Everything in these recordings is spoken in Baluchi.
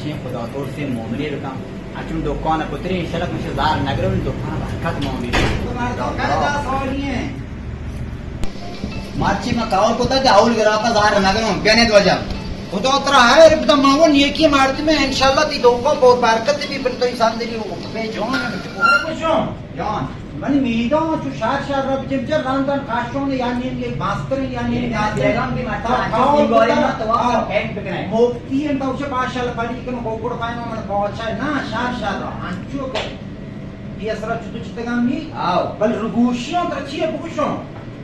چی خدا ترسی مومنی بکن. اچون دکان پتری انشاءاللہ کمش زار نگرم، دکان برکت مومنی. تمہارا دکان دا سوالی ہے. مرچی ما کاول کتا کہ اول گراکا زار نگرم، بینید وجہ. خدا ترا خیر بدا، ما وہ نیکی مردم ہے، انشاءاللہ تی دکان بہت برکت بھی، پر تو انسان دلی ہو. بے جان. جان. من میدان چو شار شار را بچم چر راندن کاشون یا نیم یک ماستر یا نیم نیم ناظر. بیگم بھی مچا تا چو کاول سیگاری کتا. نا تو آپ آ. پینٹ بکنے. مفتی انت اوش پاشل پڑی کن کوکڑ پائن من پہنچا نا شار شار را انچو کر. یہ اثر چو تو چتگان نی. آو. بل رگوشیاں ترا چیئے بگوشوں.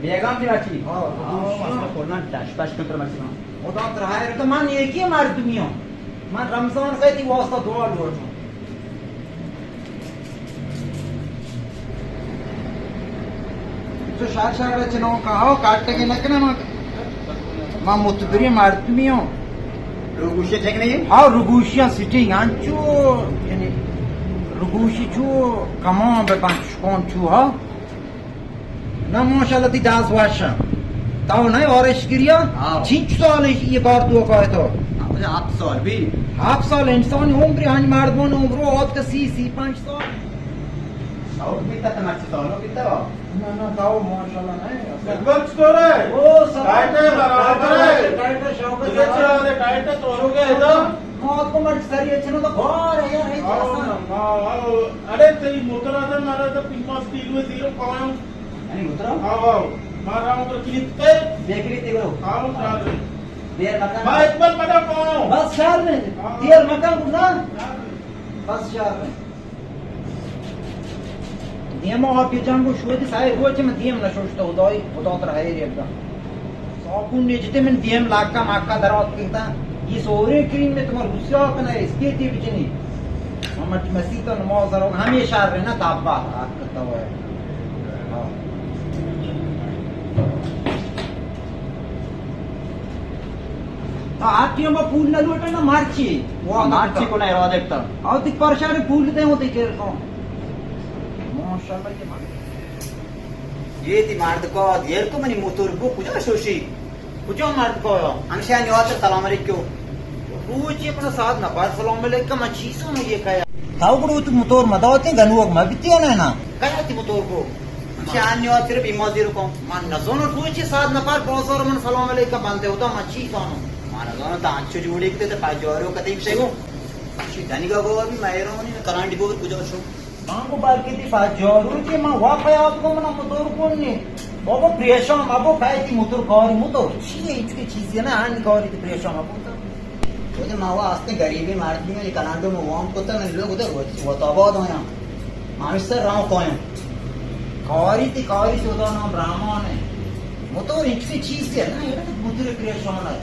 بیگم بھی مچی. آو، آو، رگوشیاں. اصلا کلان دش پش کنتر مچی نا. خدا ترا خیر تو من یکی مردمی ہوں. من رمضان خیلی واسطہ دعا لوٹوں. تو شار شار چنو کہاو کاٹے کے نہ کنا ما، ما متبری مردمی ہوں. روگوشی ٹھیک نہیں؟ ہاں، روگوشیاں سیٹنگ انچو، یعنی روگوشی چو کمان بہ پنچ کون چو ہا. نہ ماشاءاللہ تی داس واشا. تاو نہ آرش گریا؟ ہاں. چنچ سال یہ کار تو کا تو؟ ہفت سال بھی. ہفت سال انسان عمر ہنج مردمان عمر آت کا سی، سی پنچ سال. شوق بیتا تمر چی سالو بیتا؟ نہ، نہ، تاو ماشاءاللہ نہ ہے. بالکل چطور ہے؟ او، سب ٹائٹ ہے، برابر ہے. ٹائٹ ہے، شوق ہے. تجھے چلا دے، ٹائٹ ہے، تو ہو گیا ہے نا؟ موت کو مرچ ساری اچھا نا تو بار ہے یار، ہے ہاں، جیسا. ہاں، ہاں. ارے، تیری موتر آتا، مارا تو پنچ پانچ کلو زیرو پاؤں. یعنی موتر؟ ہاں، ہاں. مارا موتر کلیت ہے. دیکھ لیتے برو. ہاں، چار رہے. دیر مکان. بھائی، اکبر پٹا پاؤں. بس شہر میں. ہاں. دیر مکان کو نا. چار رہے. بس شہر میں. دیم آپی جنگ و شودی سائے روچ من دیم نشوشتا، خدای، خدا تر حیر یکتا. صابون نیچتے من دیم لاکا ماکا درات کیتا. یہ سورے کریم میں تمہار روسیا کنا اسکیتی بچنی. محمد مسیح تو نماز رو ہمیشہ رہنا تابا حق تو ہے. ہاں. تا آتی ہم پول نہ لوٹا نہ مرچی. وہ مرچی کو نہ ارادہ کرتا. آو تی پرشان پول دے ہوتے چیر کو. ماشاءاللہ یہ مرد. یہ تی مرد کو دیر کو منی موتور کو کجا شوشی؟ کجا مرد کو؟ ہمشہ نیوات سلام علیکم. روچی اپنا ساتھ نہ پار سلام علیکم، من چیزوں یہ کہا. تاو گڑو تو موتور مداتے گنوک مبتی ہے نا نا. کہا تی موتور کو؟ شان نیوات صرف ایما زیر کو. من نزانو روچی ساعت نفر بازار من سلام علیکم بندے ہوتا، من چی زانو؟ من نزانو تا انچو جوڑی کتے تے پاجارو کتے شگو. شی دنگا گو ابھی مہرونی کلانڈی گور کجا شو؟ من کو بلکہ تی پاجارو تی من واقع یاد کو من موتور کون نی. بابا پریشان مبو کای تی موتور کاری موتور. چی ہے انچو کی چیزی نا ہن کاری تی پریشان مبو تو. خود ما وا ہستیں گریبیں مردمے، کلانڈو ما وام کتا، من لوگ ادھر وت-، وتاباد آیاں. ما ہمیں سر راہ کویاں. کاری تی کاری تی، خدا نام رحمان ہے. موتور انچوی چیز ہے نا، یہ تو موتور پریشان ہے.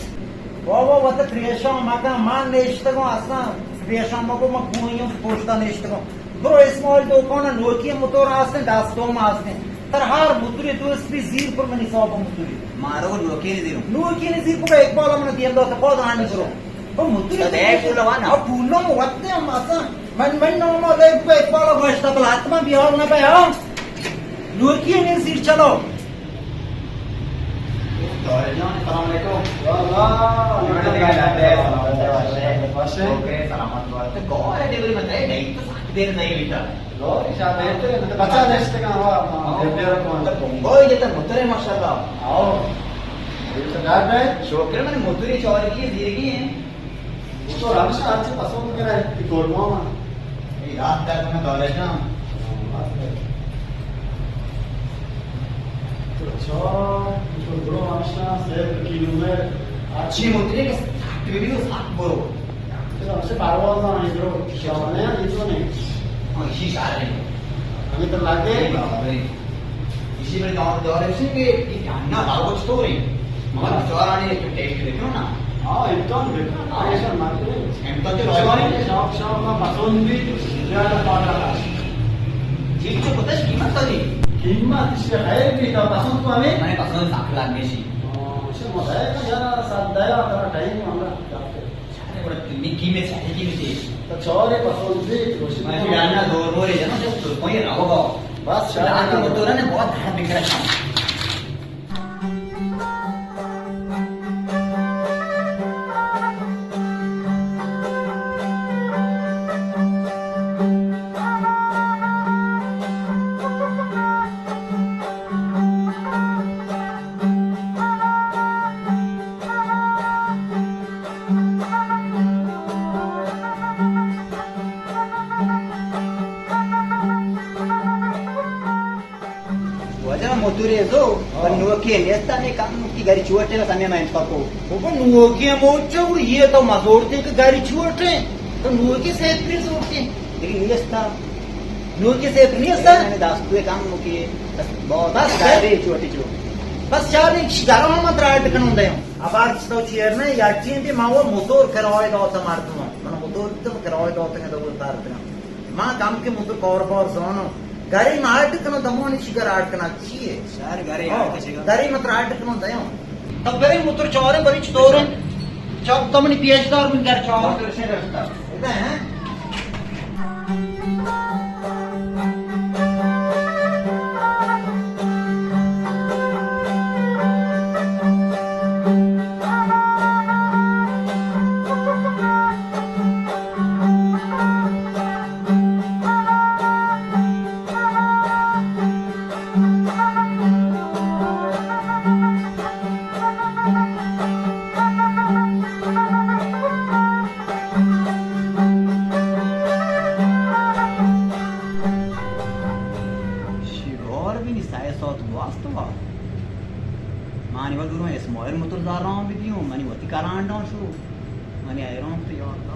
بابا وت پریشان مکن، من نشتگوں اصلا پریشان مکو، من گویوں پشتا نشتگوں. برو اسماعیل دکان نوکی موتور آستیں، دست دوم آستیں. تر ہر موتوری دوست بی زیر پر منی صاحب موتوری. مارو نوکی نی زیرو. نوکی نی زیر پر اقبال من دیم دات پاد آنی برو. او موتوری تو دے پول وانا. او پول نو وقت ہم آسان. من، من نو ما دے پر اقبال گوشتا بل حتما بیار نہ بیا. نوکی نی زیر چلو. طاہر جان، السلام علیکم. واہ، واہ. سلامت بات. تو کون ہے ڈیلیوری میں؟ نہیں تو ساکھ دیر نہیں بیٹا. لوری شاہ بہتر ہے، تو بچا نشتگاں، ہوا، ہاں. دل دیر کون. تو بمبئی جتا مترے ماشاءاللہ. آؤ. یہ تو ڈاٹ ہے. شوکر من متری چور کی زیرگی ہیں. وہ تو رمش آج سے پسند کرا ہے، کہ کورما. اے یاد کر تمہیں دولت جان. اچھا، تو برو ہمیشہ سیل کلو میں. اچھی متری کہ ساکھ بھی تو ساکھ برو. چلو، ہمیشہ پرواز آنے برو. شامنے آنے تو نہیں. ہاں، اسی سارے. ہمیں تو لگے. اسی میں دور، دور اسی کہ یہ جاننا دعوت تو رہی. مگر بچارانی ایک ٹیسٹ دیکھو نا. ہاں، امتحان دیکھو نا، ایسا مت کرو. امتحان تو روانی. شاپ، شاپ ما پسند بھی زیادہ پاتا ہے. چیز تو پتہ ہے قیمت تو نہیں. قیمت اس سے خیر بھی تھا، پسند تو ہمیں. میں نے پسند ساکھ لگ گئی سی. ہاں، اسے مزہ ہے نا یار، ساتھ دیا تھا ٹائم ہمارا. چارے بڑا تمی قیمت ہے، قیمت ہے. تو چارے پسند بھی، میں جاننا دور بورے جانا، جب تو کوئی رہو گا. بس، چارے لاکھ کو تو نا بہت دھڑ بکھرا. موتورے زو، ہاں۔ پر نوکی نیستا، نے کم کی گاڑی چوٹے، بس ہمیں میں ان کو۔ بابا، نوکی موچو، اور یہ تو مزورتے کہ گاڑی چوٹے، تو نوکی سے پھر سوٹے۔ لیکن نیستا۔ نوکی سے پھر نیستا؟ میں نے داس کوئی کم کی، بس بہت بس گاڑی چوٹے چو۔ بس چار ایک شجارہ ہم ترا اڈ کنوں دے۔ ابار تو چیر نے یا چین بھی ما وہ موتور کرائے دو تو مردم۔ من موتور تو کرائے دو تو دو تار۔ ما کم کہ موتور کاروبار زانوں۔ گاڑی ما اڈ کنوں، دمانی شی گاڑی اڈ کنا چیے؟ شہر گاڑی ہاں، اڈ کشے گا۔ گاڑی متر اڈ کنوں دیوں۔ تب برے موتور چارے بری چطور ہیں؟ چا تمنی پیش دار من گھر چار۔ موتور سے رستا۔ ادا ہیں؟ شیگار بینی سئے ساعت گواست وا۔ مانی وا دوروں اسماعیل موتور زاراں بدیوں، منی وتی کارانڈاں شو۔ منی حیران تو یار۔